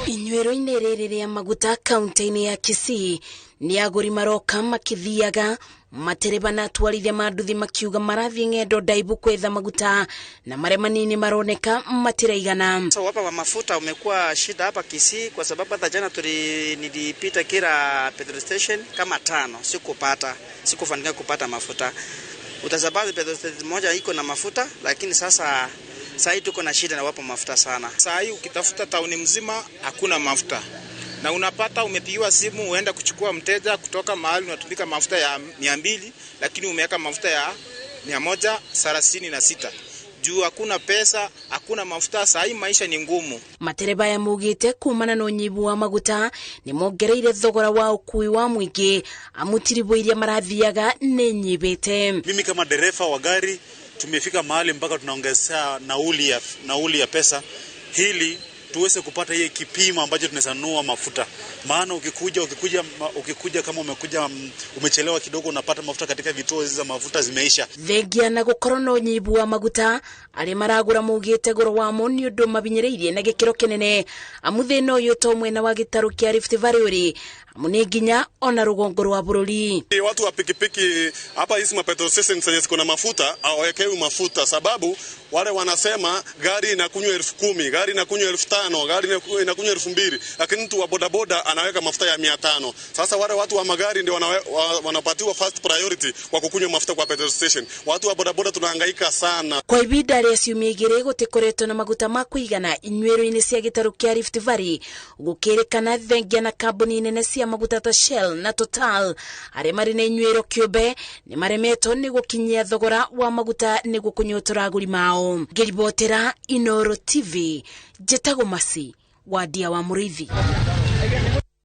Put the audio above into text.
Inyuĩro-inĩ rĩrĩ rĩa maguta kaunti-inĩ ya Kisii nĩ agũri maroka makĩthiaga matereba na atwarithia ma nduthi makiuga marathiĩ ng'endo ndaibu kwetha maguta na marĩa manini maroneka matiraigana. So hapa wa mafuta umekuwa shida hapa Kisii kwa sababu hata jana nilipita kila petrol station kama tano, sikupata, sikufanikiwa kupata mafuta. Utasabari petrol station moja iko na mafuta, lakini sasa saa hii tuko na shida na wapo mafuta sana. Saa hii ukitafuta tauni mzima hakuna mafuta, na unapata umepigiwa simu uenda kuchukua mteja kutoka mahali unatumika mafuta ya 200, lakini umeweka mafuta ya 136 juu hakuna pesa, hakuna mafuta. Saa hii maisha ni ngumu. Matereba ya mugite kumana na unyibu wa maguta ni mongereire thogora wa ukui wa mwingi amu tiribo iria marathiaga ni nyibite. Mimi kama dereva wa gari tumefika mahali mpaka tunaongezea nauli ya pesa ili tuweze kupata ile kipimo ambacho tunaweza nunua mafuta. Maana ukikuja kama umekuja umechelewa kidogo unapata mafuta katika vituo hizi za mafuta zimeisha. Thengia na gukorwo na unyibu wa maguta aria maragura maugite goro wamo ni undu mabinyireirie na gikiro kinene amu thina uyu to mwena wa gitaru kia Rift Valley uri amu ni nginya ona rugongo rwa bururi. Watu wa pikipiki hapa hizi ma petrol station zenye ziko na mafuta hawawekewi mafuta, sababu wale wanasema gari inakunywa 10,000, gari inakunywa 5,000, gari inakunywa 2,000, lakini mtu wa bodaboda anaweka mafuta ya 500. Sasa wale watu wa magari ndio wanapatiwa first priority kwa kukunywa mafuta kwa petrol station. Watu wa bodaboda tunahangaika sana. Kwa ibinda rĩa ciumia igĩrĩ gũtikoretwo na maguta ma kũigana inyuĩro-inĩ cia gĩtarũ kĩa Rift Valley, gũkĩrĩkana thengia na kambuni nene cia maguta ta Shell na Total arĩa marĩ na inyuĩro kĩũmbe nĩ maremetwo nĩ gũkinyia thogora wa maguta nĩguo kũnyotora agũri mao. Ngĩribotera Inooro TV, njĩtagwo Masi Wadia wa Mũrĩithi.